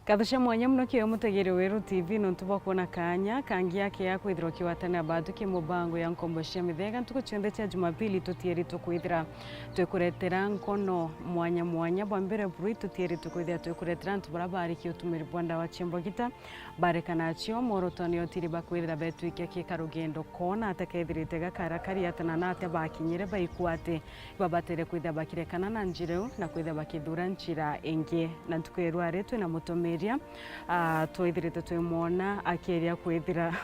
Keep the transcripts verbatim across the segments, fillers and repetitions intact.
Nkatho cia mwanya mono kiri mutegeri wa Weru T V nontu bwa kwona kaanya kangi ake ya kwithirwa ukigwatanira batwi ki mubango ya nkombo cia mithega ntuku cionthe cia Jumapili. Tutieritwe kwithira twikuretera nkono mwanya mwanya. Bwa mbere buru, tutieritwe kwithira twikuretera antu baria barikia utumiri bwa ndawa cia mbogita, barekana acio mworoto ni utiri bakwithira betwikia ki ka rugendo kona atekethirite gakarakari atana na atia bakinyire baikwate. Babatere kwithira bakirekana na njira iu na kwithira bakithuura njira ingi. Na ntuku ya rwari twina mutumiria, ah, twithirite twimwona akiria kwithira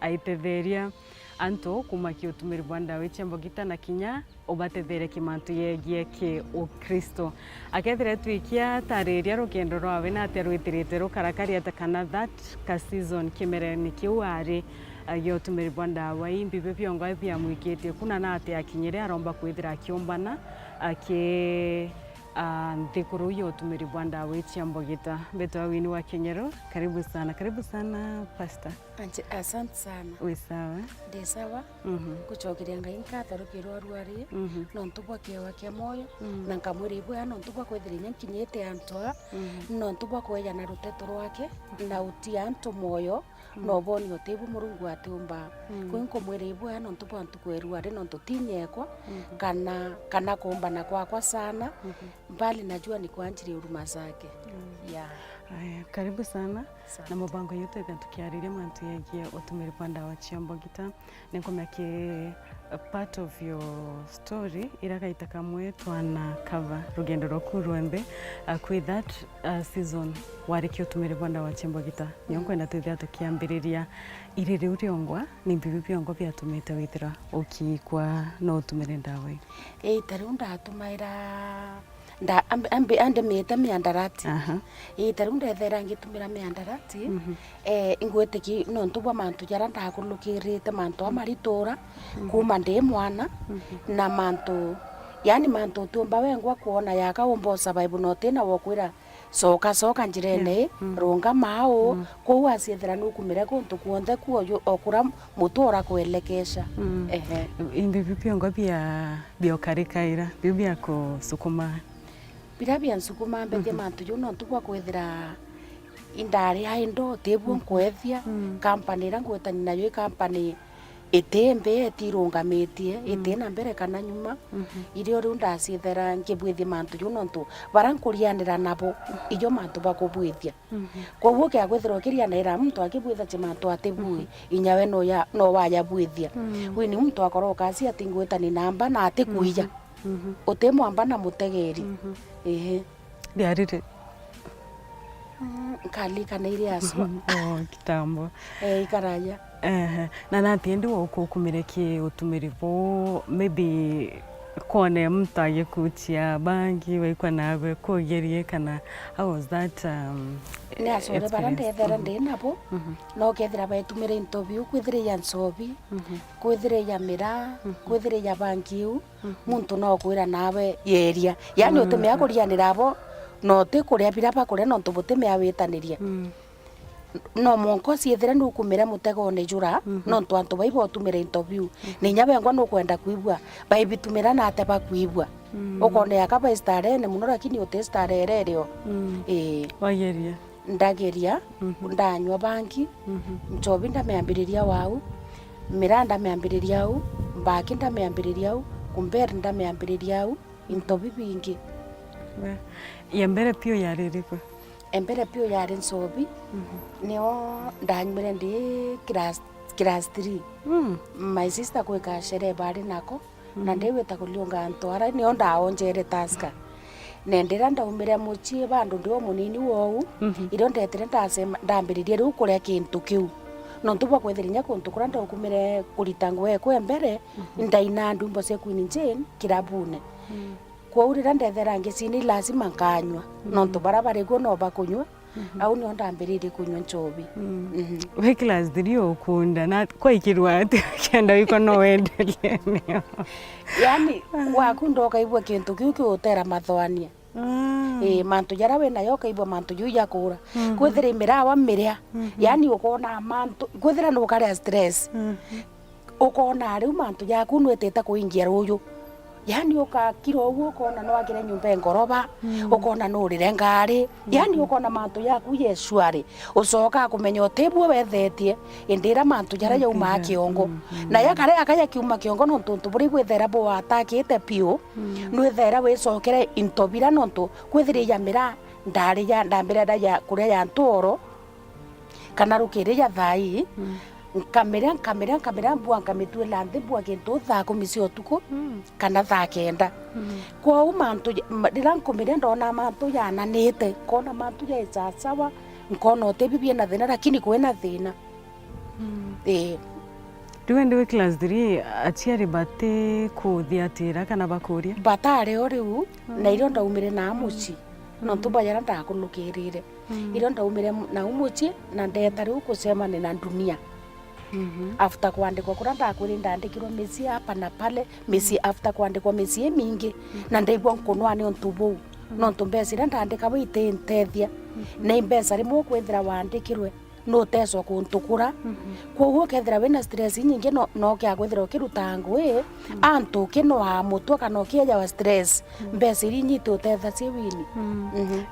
aitetheria antu kuuma ki utumiri bwa ndawa icia mbogita na kinya ubatetheria ki mantu yegie ki Ukristo. Akethira etwikia atariria rugendo rwawe na atia rwithirite rukarakari ata kana that ka season kimerene kiu ari, ah, gia utumiri bwa ndawa ii, mbibi biongo biamwikitie kuna na atia akinyire aromba kwithira akiumbana aki, ah, nthikuru ya utumiri bwa ndawa icia mbogita. Mbetwa Winnie wa Kinyero, karibu sana, karibu sana, Pastor. Anje, asante sana. Wi sawa? Ndi sawa. Mhm. Ngucokeria Ngai nkatho rukirwa rwari, mhm, nontu bwa kiewa kia mwoyo, mhm, na nkamwira ibwea nontu bwa kwithira inya nkinyite antu aa, mhm, nontu bwa kwejana ruteto rwake, mhm, na utia antu mwoyo, mm, na uboni utibu Murungu atiumba. Mm. Kwi nkumwira ibwea nontu bwa ntuku ya rwari, nontu ti nyekwa, mhm, kana, kana kuumbana kwakwa sana, mhm, mbali najua ni kwa ajili ya huruma zake. Mm. Yeah. Aya, karibu sana. Asante. Na mubango yu twithira tukiariria mantu yegie utumiri bwa ndawa cia mbogita. Ninkumenya ki a part of your story, ira gaita kamwe twana cover rugendo rwaku rwonthe, uh, kwi that, uh, season warikia utumiri bwa ndawa cia mbogita. Nio, mm, nkwenda twithira tukiambiriria iri riu riongwa, ni mbibi biongwa biatumite withira ukiikwa no utumire ndawa ii? Ii, ta riu ndatumaira nda-, ambi-, ambi-, andemete miandarati. Aha. Ii, ta riu ndethera ngitumira miandarati, mhm, eh, ingwitikia nontu bwa mantu jaria ndakurukirite, mantu a, mm, maritura, mhm, kuuma ndi mwana, mhm, na mantu, yani mantu utiumba wengwa kwona yaka umba usurvive na utina wa ukwira, coka, coka njirene, yeah, ii, mm, runga mau, mm, kwou aciethera nukumire kuntu kwonthe kuo ju-, o kuria mutu urakwelekesha. Mm. Ehe. Imbi biu biongo bia, bia ukarikaira, biu bia kusukuma? Biria biansukuma mbethie, mhm, mantu jau nontu bwa kwithira indari idle, utibuo, mhm, nkwethia, mm, company iria ngwitani nayo i company iti mbi, itirungamitie, mm, iti na mbere kana nyuma. Mhm. Irio riu ndaciethera nkibwithia mantu jau nontu baria nkurianira nabo, mhm, ijo mantu bakubwithia. Mhm. Kwoguo kia kwithirwa ukirianira muntu akibwitha ti mantu atibui, mhm, inya we no ya-, no wayabwithia. Mm. Winnie muntu akorwa ukasi ati ngwitani namba na atikwija. Mhm. Mhm. Uti mwamba na mutegeri. Mhm. Ehe. Riari ri? Mm, nkalika na iri aswa. Oh, kitambo. Eh, ikaraya. Ehe. Na nati indi wa ukukumire ki utumiri bu, maybe kwone muntu agikuchia bangi, waikwa nawe kugerie kana how was that, um, ni asore bara experience? Ndethera, mhm, ndi nabo, mhm, no kethira betumire into biu, kwithira ya nsobi, mhm, kwithira ya mira, mhm, kwithira ya bangi iu, mhm, muntu no kwira nawe yeria. Yani, mm, utimea kurianira abo, na utikuria biria bakuria nontu butimea witaniria. Mm. No mwanka uciethire nukumire mutegone jura, mhm, nontu antu bai botumire into biu. Mhm. Na inya bengwa nukwenda kwigua, baibitumira na ate bakwigua. Mm. Ukone aka bai starene muno, lakini uti starehe iria irio. Mm. Ii. Wageria. Ndageria, mhm, ndanyua bangi, mhm, nchobi ndamiambiriria wau, miraa ndamiambiriria au, mbaki ndamiambiriria au, kumberi ndamiambiriria au, into bibingi. We, ya mbere piu yari iriku? Embere piu yari nchobi, mhm, nio ndanyuire ndi class, class three. Mm. My sister gwika sherehe bari nako, na, mhm, ndiwita kuliunga antu ara, nio ndaonjere Tusker. Na ndira ndaumire mucii bandu ndi o munini wou, mhm, irio ndetire ndasema, ndambiririe riu kuria kintu kiu. Nontu bwa kwithira inya kuntu kuria ndaukumire kurita nguo ekwe mbere, mhm, ndaina ndwimbo cia Queen Jane kirabune. Mm. Kwou riria ndethera ngicini, lazima nkanyua, mm, nontu baria bari kuo no bakunyua, mhm, au nio ndambiririe kunyua nchobi. Mm. Mhm. Wi class three ukunda, na kwaikirwa atia kenda wikwa no wendelee nio? Yani, ah, wakunda ukaigua kintu kiu kiutera mathoania. Mm. Ii, mantu jaria winayo ukaigua mantu jau jakura. Mhm. Kwithira imirawa miria, mhm, yani ukona mantu, kwithira nukaria stress. Mhm. Ukona riu mantu jaku nwitite kuingia ruju. Yani, ukakira uguo, ukona no agire nyumba e ngoroba, ukona no urire ngari. Yani, ukona mantu yaku ye shwari. Ucoka kumenya utibua wethetie, indi ira mantu jaria jaumaa kiongo. Na ya karia aka jakiuma kiongo, nontu untu buria ibwithera bwatakite piu, nwithera wicokere into bira, nontu kwithirija miraa ndarija, ndambira ndaja kuria ya ntuoro, kana rukiri ja thaa ii, nkamiria, nkamiria, nkamiria, mbua nkamituira nthi, mbua kintu thaa kumi cia utuku, kana thaa kenda. Kwou mantu ja-, ma-, riria nkumiria ndona mantu jananite, nkona mantu jai sawasawa, nkona utibi biina thina, lakini kwina thina. Ii. Riu endi wi class three, aciari batikuthiatira kana bakuria? Batari o riu, na irio ndaumire na mucii, nontu bwa jaria ndakunukirire. Irio ndaumire mu-, nau mucii, na ndeeta riu kucemania na dunia. After kwandikwa kuria ndakwiri, ndandikirwe micii hapa na pale, micii, after kwandikwa micii imingi, na ndaigua nkunwa ni untu buu. Nontu mbeca iria ndandikawa itintethia, na i mbeca rimwe ukwithira wandikirwe, nutecwa kuntu kura. Kwoguo ukethira wina stress inyingi, no, no kia kwithira ukiruta ngui, antu ukinwaa mutwe kana ukiejawa stress, mbeca iria inyiti utethacia wini.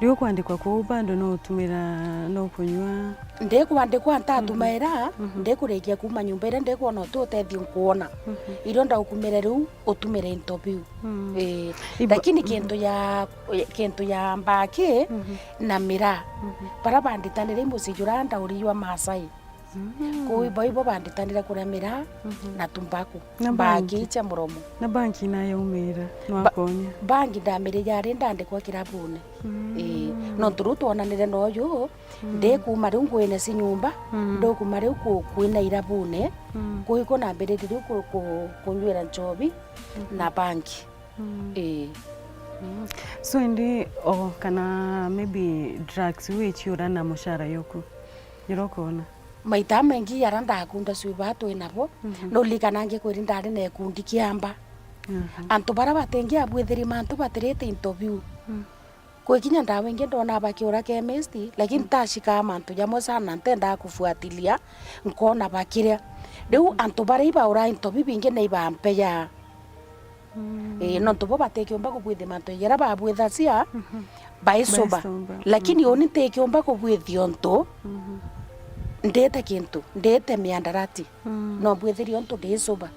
Riu kwandikwa kuu bado no utumira, no kunywa? Ndikwandikwa ntatumaira, ndikurikia kuuma nyumba iria ndikwona uti utethio nkwona. Irio ndaukumire riu, utumire into biu. Ii. Lakini kintu ya, kintu ya mbaki na miraa, bara banditanire i mucii jura ndauri jwa Maasai. Kuu ibo, ibo banditanire kuria miraa na tumbaku. Na mbaki bangi? Cia muromo. Na bangi nayo yaumira, nwakonya? Bangi ndamirija ari ndandikwa kirabune. Ii. Nontu riu twonanire noju, ndikuma riu ngwine ci nyumba, ndikuma riu ku-, kwina irabune, kuu iko nambiririe riu ku-, ku-, kunywira nchobi na bangi. Ii. So indi o kana maybe drugs iu iciura na mucara yuku? Jura ukona? Maita maingi jaria ndakunda cui baa twi nabo, nuririkana ngikwiri ndari na ikundi kiamba. Antu baria batingiabwithiri mantu batirite into biu. Kwi kinya ndawa ingi ndona bakiura chemist, lakini ntashikaa mantu jamwe sana, ntendaa kufuatilia, nkona bakiria. Riu antu baria ibaura into bibingi na ibampeyaa. Ii, nontu bo batikiumba kubwithia mantu jaria babwithacia, baicuba. Baicuba. Lakini uni ntikiumba kubwithia untu ndite kintu, ndite miandarati. No mbwithirie untu ndicuba.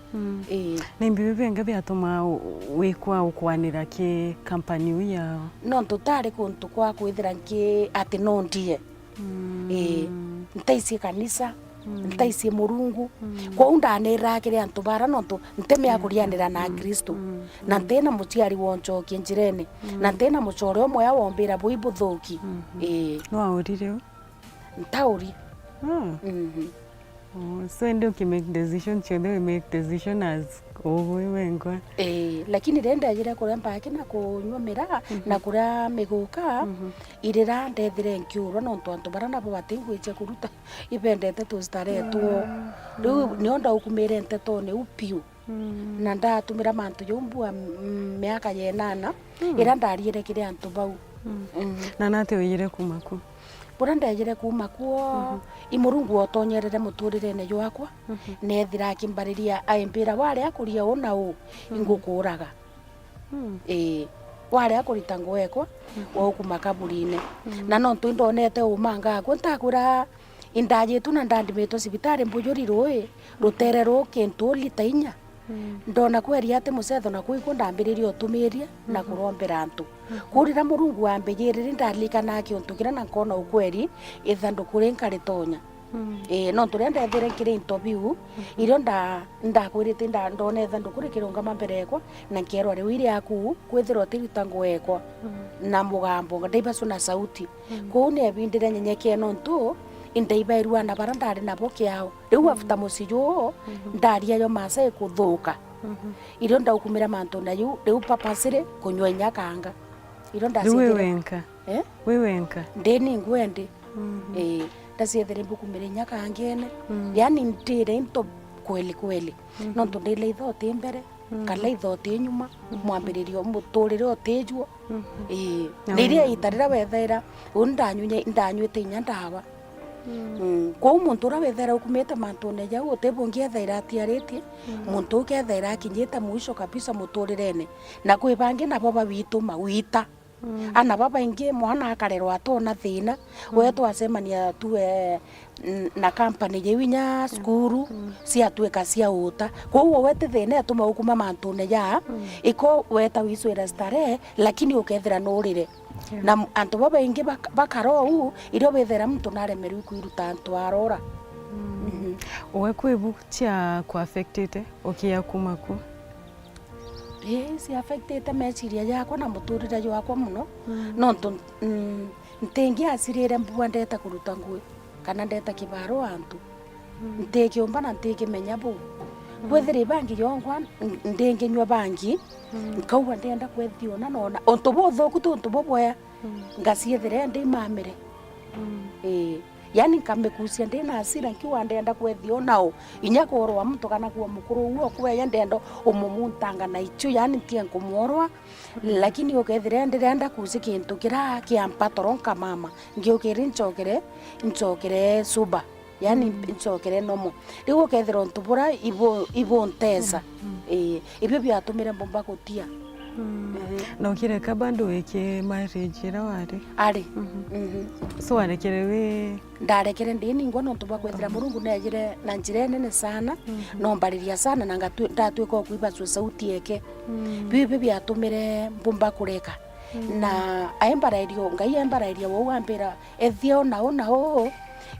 Ii. Ni mbi bibi bingi biatumaa u-, wikwa ukwanira ki company iu yao? Nontu tari kuntu kwa kwithira nki ati no ndie. Ii. Ntaicie kanisa, ntaicie Murungu. Kwou ndaniraga kiri antu bara nontu nti mia kurianira na Akristu. Na ntina muciari wonchokia njirene. Na ntina mucore umwe wombira bui buthuki. Ii. Nwaurire u? Ntauria. Oh, so indi uki make decision cionthe, we make decision as ugwi wengwa. Ii, lakini riria ndejire kuria mbaki na kunyua miraa na kuria miguka, irira ndethire nkiurwa nontu antu baria nabo batingwicia kuruta, ibendete tustarehe twoo. Riu nio ndaukumire ntetone u piu. Na ndatumira mantu jau mbua m-, miaka ya inana, iria ndariire kiri antu bau. Na nati wiyire kuma ku? Buria ndejire kuuma kuo, i Murungu otonyerere muturirene jwakwa, neethira akimbariria aimbira, "Waria kuria uu na uu, ingukuuraga." Ii, waria kurita nguo ekwa, wa ukuma kaburine. Na nontu indonete uuma ngakua, ntakwira indajitwe na ndandimitwe cibitari Mbujuri rui, rutere ruu kintu lita inya. Ndona kweri ati mucetho na kuikwa ndambiririe utumiria na kurombera antu. Kuu riria Murungu ambijiriri ndaririkanaga kiuntu kiria na nkona ukweri ithanduku ri nkaritonya. Ii, nontu riria ndethire nkiri into biu, irio nda-, ndakwirite nda-, ndona ithanduku rikirungama mbere ekwa, na nkerwa riu iri aku kwithirwa utiruta nguo ekwa na mugambo, ndaibacu na sauti. Kuu ni ebindire nyenyekee nontu indaibairua na bara ndari nabo kiao. Riu after mucii juu, ndaria yo Maasai kuthuka. Irio ndaukumira mantu na yu, riu papasire kunywa inya kanga. Irio wi ndacithire wenka? Eh? Wi wenka? Ndi ningwendi. Ii, ndacithire mbukumire inya kangene. Yani ndire into kweli kweli. Nontu ndile itho ti mbere, kana itho ti nyuma, mwambiririo muturire utijuo. Ii. Na ni iria ita riria wethaira, uni ndanyunye-, ndanyuite inya ndawa. Mm. Mm. Kwou muntu uria withaira ukumite mantune jau, uti bungi ethaira atiaritie, mm, muntu uu kethaira akinyite mwisho kabisa muturirene. Na kwi bangi nabo bawituma wita. Mm. Ana babaingi mwana akarerwa atona thina, mm, we twacemania tu, eh, n-, na company jau inya cukuru, mm, ciatwika cia uta. Kwou we ti thina etuma ukuma mantune ja, mm, iko weta wicwira starehe, lakini ukethira nurire. Yeah. Na m-, antu babaingi bak-, bakara uu, irio bethera muntu naremerwe kwiruta antu arora. Mm. Mhm. We kwi bu cia ku affectite ukia kuma ku? Ii, cia affectite meciria jakwa na muturire jwakwa muno, mm, nontu, mm, ntingiacirire mbua ndeta kuruta ngui, kana ndeta kibaro antu. Mm. Ntikiumba na ntikimenya bu. Mm. Kwithira ibangi yongwa, n-, ndinginyua bangi, mm, nkauga ndienda kwethia ona nona. Untu buthuku ti untu bubwea, mm, ngaciethira ndi mamire. Mm. Ii. Yani nkamikucia ndi na asira nkiuga ndienda kwethia ona u. Inya kuorwa muntu kana kuwa mukuru uu okweya ndienda umumuntanga na ichu, yani ntie nkumworwa. Mm. Lakini ukethira ndirenda kucia kintu kira kiampa toro nkamama, ngiukiri ncokere, ncokere suba. Yani, mm, ncokere nomo. Riu ukethira untu bura ibu-, ibuntesa. Mm, mm. Ii, ibio biatumire mbumba gutia. Mm. Mhm. Na ukireka bado wiki marriage ira wari? Ari. Mhm. Mhm. So warekere wi? Ndarekere ndi ningwa nontu bwa kwethira, mhm, Murungu nejire na njira inene sana, mhm, nombariria sana na ngatwi-, ndatwika o kwibacua sauti yeke. Mm. Biu ibio biatumire mbumba kureka. Mm. Na aimbarairio, Ngai aimbarairia wou ambira, ethia ona u na u,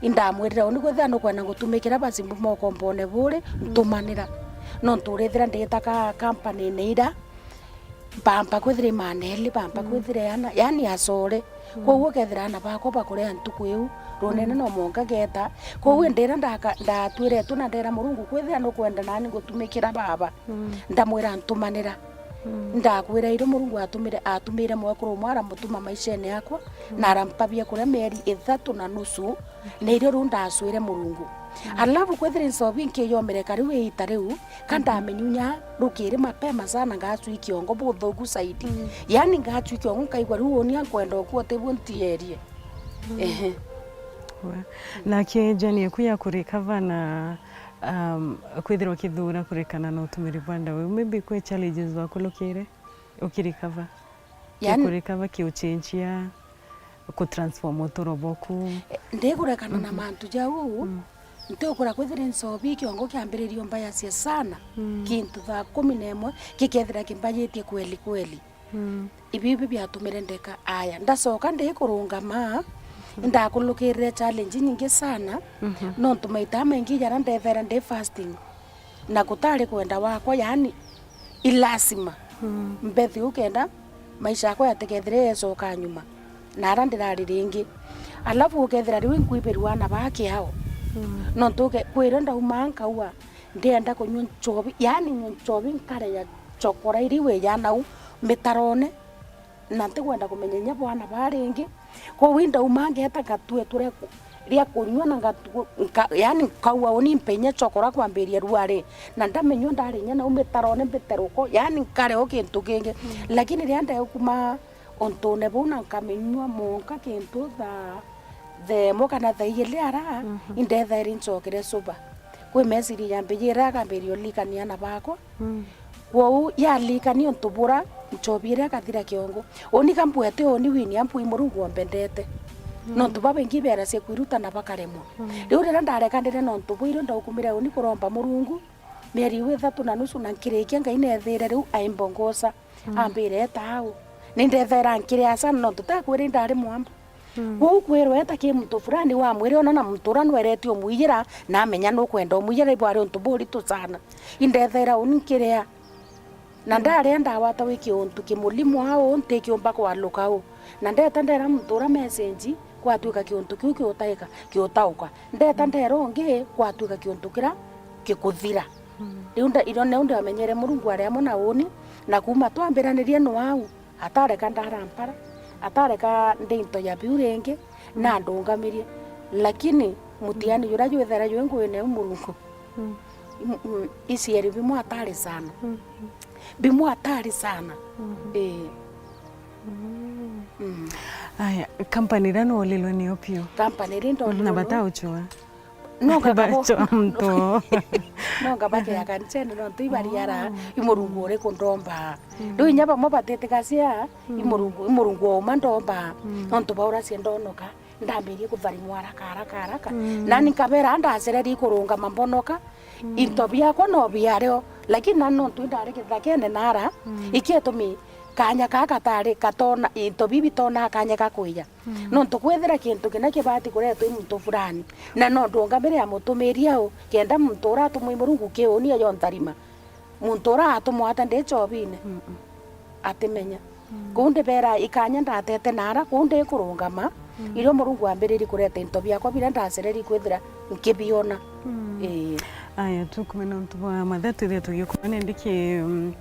indamwirire uni kwithira nukwenda ngutumikira basi mbuma ukombone buri, mm, ntumanira. Nontu urithira ndita ka company-ini ira, bamba kwithira imaneli, bamba, mm, kwithira ana, yani acore. Mm. Kwou ukethira ana bakwa bakurea ntuku iu, runene, mm, no mwanka geta. Kwou, mm, indira ndaka-, ndatwiretwe na ndera Murungu, kwithira nukwenda nani ngutumikira baba, mm, ndamwira ntumanira. Mm. Ndakwira irio Murungu atumire, atumire mwekuru umwe aramutuma maishene yakwa, mm, na arampabia kuria mieri ithatu na nusu, na irio riu ndacwire Murungu. Mm. Alafu kwithira insobi nkiyomire kariu iita riu, ka, mhm, ndamenyunya rukiri mapema sana ngacwi kiongo buthuku zaidi. Mm. Yani ngacwi kiongo nkaigua riu unia nkwenda ukua tibu ntierie. Mm. Ehe. We. Na ki journey eku ya kurecover na, um, kwithirwa ukithura kurekana na utumiri bwa ndawa, maybe kwi challenges wakulukire ukirecover? Yani, kikurika bakiuchenjia, kutransform uturo bwaku. Eh, ndikurekana na, mhm, mantu jau, mm, ntiukura kwithira insobi kiongo kiambiririo mbayacia sana, mm, kintu thaa kumi na imwe gikethira kimbayitie kweli kweli. Mm. Ibi, ibi biatumire ndeka aya. Ndacoka ndikurungama, mhm, indakulukirire challenge nyingi sana, mhm, nontu maita maingi jara ndethera ndi fasting. Na gutari kwenda wakwa, yani, i lazima, mm, mbethi u kenda maisha yakwa yatikethire yecoka nyuma, na ara ndirari ringi. Alafu ukethira riu inkwibirwa ana ba kiao. Mm. Nontu uke-, kwirio ndaumaa nkaua, ndienda kunyua nchobi, yani nyua nchobi nkaria chokora iri wijana u mitarone, na ntikwenda kumenya inya bwana ba ringi. Kwou indauma ngeta ngatue turia ku-, ria kunyua na ngatu-, nka-, yani nkaua uni mpe inya chokora kwambiria ruari, na ndamenywa ndari inya nau mitarone mbite ruko, yani nkare o kintu kingi. Mm. Lakini riria ndekuma untune buu na nkamenywa monka kintu thaa themo kana thaa igiri ara, mhm, indethairi ncokere suba. Kwi meciria yambiria akambiria ulikania ana bakwa. Mm. Kwou yalikania untu bura nchobi iria ikathira kiongo. Uni ka mbwete uni wini ampui Murungu ombendete. Mm. Nontu babaingi beracia kwiruta na bakaremwa. Mm. Riu riria ndarekanire na untu buu, irio ndaukumire uni kuromba Murungu mieri iu ithatu na nusu, na nkirikia Ngai neethire riu aimbongoca, mm, ambire eta au. Ni ndethaira nkiri aca nontu takwiri ndari mwamba. Mm. Kwou kwirwa eta ki muntu fulani wamwire ona na muntu uria nwereti umwijira, na amenya nukwenda umwijira, ibwari untu buritu sana. Indethaira uni nkiria. Na, mm, ndaria ndagwata wi kiuntu kimulimu au ntikiumba kwaluka u. Na ndeta ndera muntu uria message, gwatwika kiuntu kiu kiutaika, kiutauka. Ndeta, mm, ndera ungi, gwatwika kiuntu kiria gikuthira. Mm. Riu nda-, irio niu ndamenyere Murungu ari amwe na uni, na kuma twambiranirie no au. Atareka ndarampara, atareka ndi into ya biu ringi, na, mm, andungamirie. Lakini mutiani, mm, juria jwithera jwi nguine iu Murungu, mm, mm, mm, icieri bimwe atari sana. Mm. Bimwe atari sana. Mm. Ii. Mm. Mm. Aya, company iria noolilwe nio piu. Company iria ndolilwe Na nio. Bata uchwa. No ngaba bo- Bachwa mtu. No ngaba ke ya kanisene, no ntu ibariara, Oh. I Murungu uriku ndomba. Mm. Riu inya bamwe batitikacia, i Mm. Murungu, i Murungu o uma ndomba. Mm. Nontu bauracia ndonoka, ndambirie kutharimwa haraka, haraka, haraka. Mm. Nani nkabera ndacereri kurungama mbonoka, Mm. into biakwa no biario, lakini nani nontu indari githakene nara, Mm. iketumi kanya kaa gatari gatona, into bibi tona kanya ga kwija. Mm. Nontu kwithira kintu kinya kibati kuretwa i muntu fulani, na no ndungamire ya mutumiri au, kenda muntu ura atumwa i Murungu kiuni ayo ntharima. Muntu ura atumwa ata ndi chobine, Mm-mm. atimenya. Mm. Kuu ndibera ikanya ndatete nara, kuu ndikurungama, Mm. irio Murungu ambiririe kureta into biakwa biria ndacereri kwithira nkibiona. Mm. Ii. Aya, tukumena untu bwa mathaa, twithire tugiukuma nindi ki, mm,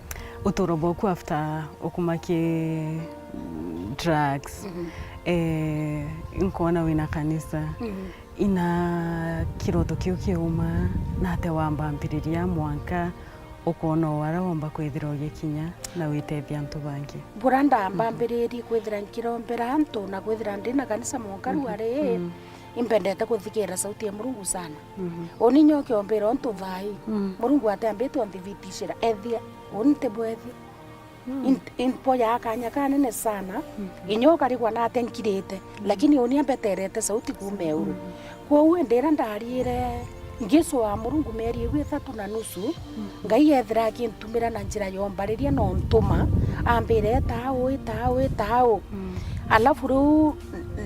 uturo bwaku after ukuma ki, mm, drugs. Mhm. Eh, nkwona wina kanisa. Mhm. Ina kiroto kiu kiuma, na atia wambambiriria mwanka ukoona o aria womba kwithira ugikinya na witethia antu bangi? Bura ndambambiririe kwithira nkirombera antu na kwithira ndi na kanisa mwanka riu ari, mm, imbendete kuthikira sauti ya Murungu sana. Mhm. Uni nyo kiombira untu thai. Mm. Murungu atiambite unthibiticira, ethia, uni ntibwethia. Mm. In-, impoyaa kanya kanene sana, mm, inya ukarigwa nate nkirite, mm, lakini uni ambeterete sauti kuuma iguru. Mm. Kwou indi iria ndariire, ngicwaa Murungu mieri iu ithatu na nusu, mm, Ngai ethira akintumira na njira yombariria na untuma, ambire, "Etaa uu, etaa uu, etaa uu." Mm. Alafu riu,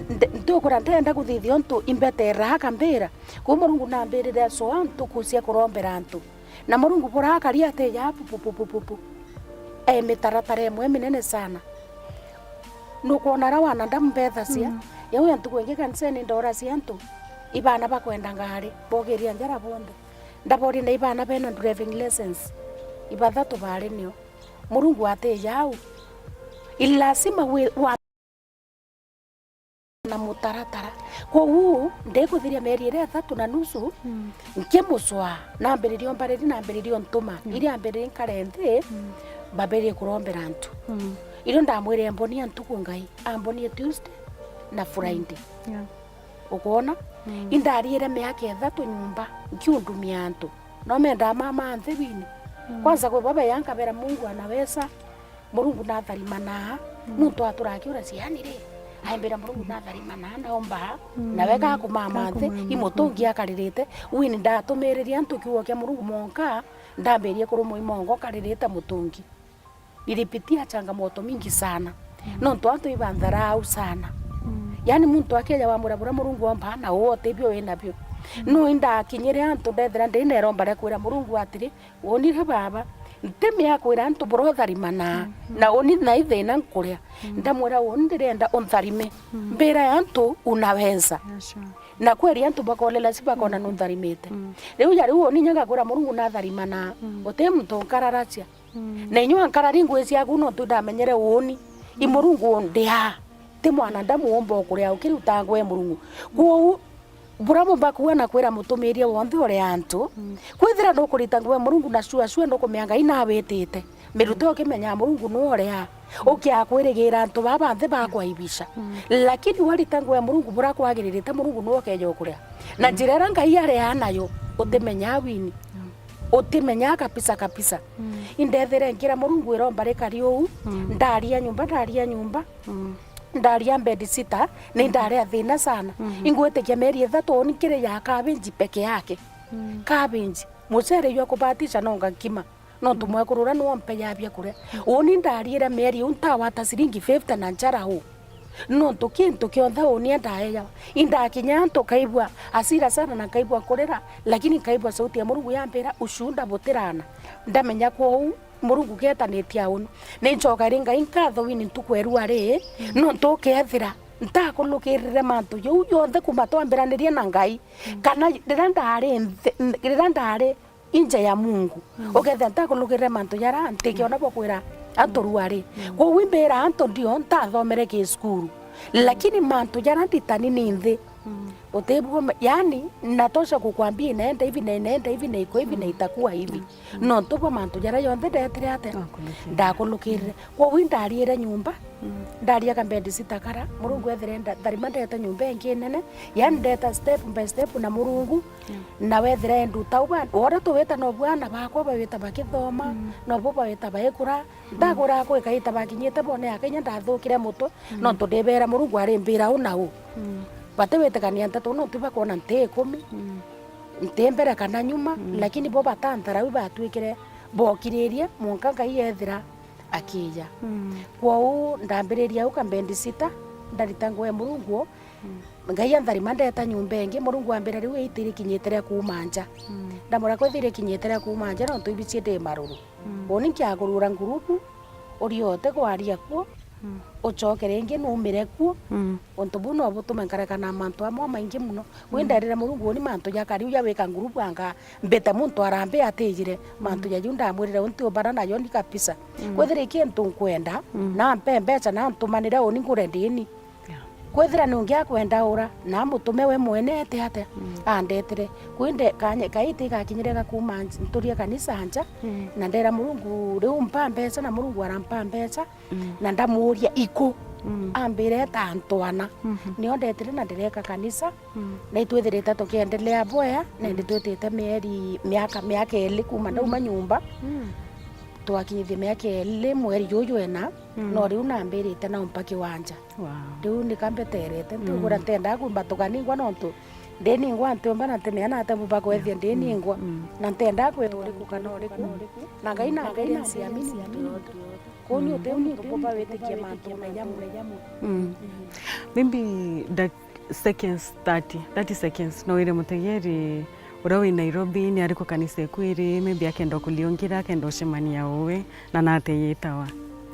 n-, n-, ntukwira ndenda kuthithia untu imbeteraa akambira. Kwou Murungu nambirire acwaa ntuku cia kurombera antu. Na Murungu bura akari atija pu, pu, pu. E mitaratara imwe minene sana. Nukwona aria wanadamu mbethacia, mm, yau ya ntuku ingi kanisene ndoracia antu, ibana bakwenda ngari, bogiria njara bonthe. Ndaboria na ibana bena driving license, ibathatu bari nio. Murungu atija au. I lazima wi-, wa- na mutaratara. Kwou ndikuthiria mieri iria ithatu na nusu, mm, nkimucwaa, nambiririe umbariri, nambiririe untuma, mm, iria ambiririe nkare nthi, mm, mbambirie kurombera antu. Mm. Irio ndamwirire mbonie ntuku Ngai, ambonie Tuesday na Friday. Mm. Yeah. Ukwona? Mm. Indariire miaka ithatu nyumba, nkiundumia antu. No mendaa mama nthi wini. Mm. Kwanza kwi baba ya nkabera Mungu anaweza, Murungu natharimana, mm, muntu aturaga akiura ciani ri, aimbira Murungu natharimana, naomba, mm, nawe gakumama nthi, gakumama, imutungi akaririte, wini ndatumiririe antu kiugo kia Murungu monka, ndambirie kurumwa imongo karirite mutungi. Nilipitia changamoto mingi sana, mm, nontu antu ibantharau sana. Mm. Yani muntu akeja wamwira buria Murungu omba, na uu utibio winabio. Mm. No indakinyire antu ndethira ndi na iromba ria kwira Murungu atiri, Wonire baba, nti mea kwira antu bura utharimana, mm, mm, na uni na ithina nkuria. Mm. Ndamwira, uni ndirenda untharime. Mm. Mbira ya antu unaweza. Yeah, sure. Na kweri antu bakolela si bakona, mm, nuntharimite. Mm. Riu ja riu uni nya ngakwira Murungu natharimana, mm, uti muntu nkararacia. Mm. Na inyua nkarari ngui ciaku nontu ndamenyere uni. I, mm, Murungu undia. Ti mwanadamu womba ukuria ukiriuta ngui ya Murungu. Kwou, Bura mumba kuua na kwira mutumiria wonthe uria antu, mm, kwithira nukurita ngugi ya Murungu na cua cua nukumea Ngai nawitite. Mirute, mm, ukimenyaa Murungu nu uria, mm, ukiakwirigira antu baa banthe bakwaibisha. Mm. Lakini warita ngugi ya Murungu bura kwagiririte, Murungu nu ukeja ukuria. Na, mm, njira iria Ngai aria nayo, utimenyaa wini. Mm. Utimenyaa kabisa kabisa. Mm. Indethire nkira Murungu iromba rikari uu, mm, ndaria nyumba, ndaria nyumba. Mm. Ndaria bed sitter, ni, mhm, ndaria thina sana. Mhm. Ingwitikia mieri ithatu uni nkiri ya cabbage peke yake. Mm. Cabbage. Mucere jwa kubatisha no ngankima. Nontu, mm, mwekuru uria niwe umpejaga bia kuria. Mm. Uni ndariire mieri iu ntawata ciringi fifty na njara uu. Nontu kintu kionthe uni endaejawa. Indakinya antu nkaigua asira sana na nkaigua kurira, lakini nkaigua sauti ya Murungu yambira, "Ushuhuda butirana." Ndamenya kwou Murungu geetanitie auni. Ni ncokairi Ngai nkatho wini ntuku erua ri, mm, nontu ukethira ntakulukirire mantu jau jonthe kuma twambiranirie na Ngai, mm, kana riria ndari nthi-, riria ndari inja ya Mungu, mm, ukethira ntakulukirire mantu jara ntikiona bwa kwira antu rua ri. Mm. Kwou imbira antu ndio ntathomere ki cukuru. Mm. Lakini mantu jara nditani ni nthi, Mm. Utibuo me-, yani, natosha kukwambia inaenda hivi na inaenda hivi na iko hivi na itakuwa hivi. Mm. Nontu bwa mantu jaria jonthe ndetire atia? Ndakunukirire. Ndakunukirire. Kwoou indariire nyomba, mm, ndaria ka bedsitter kara, Murungu ethire nda-, tharima ndeta nyomba ingi nene, yani ndeta step by step na Murungu, mm, na wethira enduta uba, wora tuwita no bwana bakwa bawita bakithoma, mm, nobo bawita baikura, mm, ndagura kwika ita bakinyite bone ya Kenya ndathukire mutwe, mm, nontu ndibera Murungu arimbira u na u. Mm. Batiwitikania nteto nontu bakwona nti ikumi, mm, nti mbere kana nyuma, mm, lakini bo batanthara u batwikire bokiririe mwanka Ngai ethira akija. Mm. Kwoou ndambiriria au ka bedsitter, ndarita nguo ya Murungu o. Mm. Ngai antharima ndeta nyomba ingi, Murungu ambira riu iti irikinyite ria kuuma nja. Mm. Ndamwira kwithira irikinyite ria kuuma nja nontu ibicie ndi maruru. Mm. Uni nkiagurura ngurubu, uriote kwaria kuo, mm, ucoke ringi numire kuo. Mm. Untu buu no butume nkarekana na mantu amwe maingi mono. Wi, mm, nderire Murungu, uni mantu ja kariu ja wika ngurubu anga mbite muntu arambi atijire mantu, mm, jaju ndamwirire unti ubara najo ni kabisa. Mm. Kwithira i kintu nkwenda, mm, nampe mbeca na ntumanire uni ngure ndini. Yeah. Kwithira ni ungi akwenda ura, na mutume we mwene ete atia, mm, andetire. Kwinde kanya, kaiti gakinyire ga kuuma nj-, nturie kanisa nja, mm, na ndera Murungu, riu mpa mbeca, na Murungu arampa mbeca, mm, na ndamuria iku. Mm. Ambire eta antwana. Mhm. Nio ndetire na ndireka kanisa, mm, na itwithirite tukiendelea bwea, na indi, mm, twitite mieri, miaka, miaka ili kuuma, mm, ndauma nyomba. Mm. Twakinyithia miaka ili mweri juju ena, mm, no riu nambirite naumpa kiwanja. Wow. Riu nika mbeterete, ntigura, mm, ntendaa kumba tukaningwa nontu ndiningwa ntiumba na ntineana ate mumba kwethia, mm, ndiningwa. Mm. Na ntendaa kwira uriku kana uriku. Na Ngai na Ngai na nsiamini muntu yonthe. Kuu ni, mm, uti muntu bumba witikia mantu na jamwe. Mm. Maybe dak-, seconds thirty, thirty seconds, no wire mutegeri uria wi Nairobi ni ariku kanisa eku iri, maybe akenda kuliungira, akenda ucemania uwe, na nate yitawa?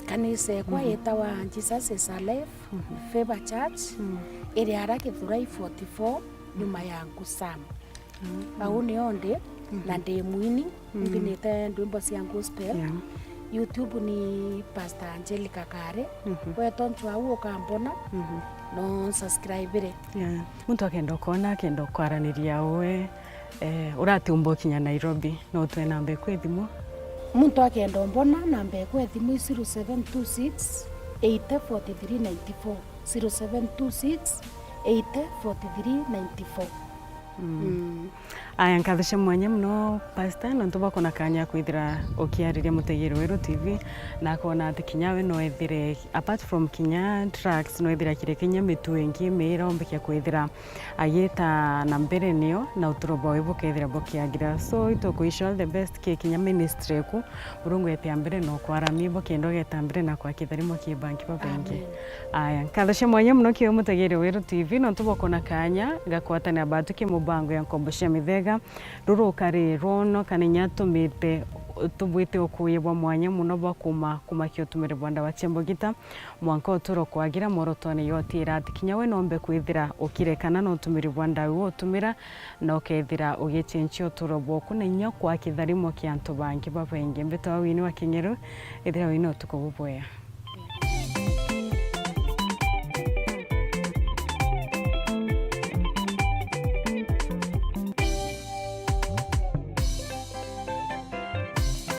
Kanisa ekwa, mhm, yitawa Jesus is Alive, mhm, Favor Church, mm, iri ara Githurai forty-four, nyuma ya Ngusam. Mm. Au nio ndi, mhm, na ndi mwini, mm, mbinite ndwimbo cia gospel. Yeah. YouTube ni Pastor Angelica Kare. Mhm. We tontu au ukambona, mhm, no subscribe-ire. Yeah. Muntu akenda ukona, akenda kwaraniria uwe, eh, uratiumba ukinya Nairobi, no utwe namba eku ethimu? Muntu akenda umbona, namba eku ethimu i zero seven two six, eight forty three ninety four. Zero seven two six, eight forty three ninety four. Mm. Mm. Aya, nkatho cia mwanya mono, Pastor, nontu bwa kwona kanya kwithira ukiariria mutegeri weru T V, na kwona ati kinya we no ethire, apart from kinya drugs, no ethira kiri kinya mitu ingi miira umbikia kwithira agita na mbere nio, na uturo bwawe bukethira bukiagira. So, ituku wish all the best ki kinya ministry eku, Murungu ete mbere na ukwaramia, bukenda ugeta mbere na kwa kitharimo ki bangi babaingi. Amen. Aya, nkatho cia mwanya mono kiwe mutegeri weru T V, nontu bwa kwona kanya gakwatania batu ki mubango ya nkombo cia mithega, ruru ukari rwono, kana inya tumite, tubwite ukuuya bwa mwanya mono bwa kuma, kumakia utumire bwa ndawa cia mbugita, mwanka uturo kwagira mworotone yotira ati kinya we nombe kwithira ukire kana no utumiri bwa ndawa utumira, na ukethira ugichenchia uturo bwoku na inya kwa kitharimo kia antu bangi babaingi. Mbitwa Winnie wa Kingeru, ithira wina utuku bubwea.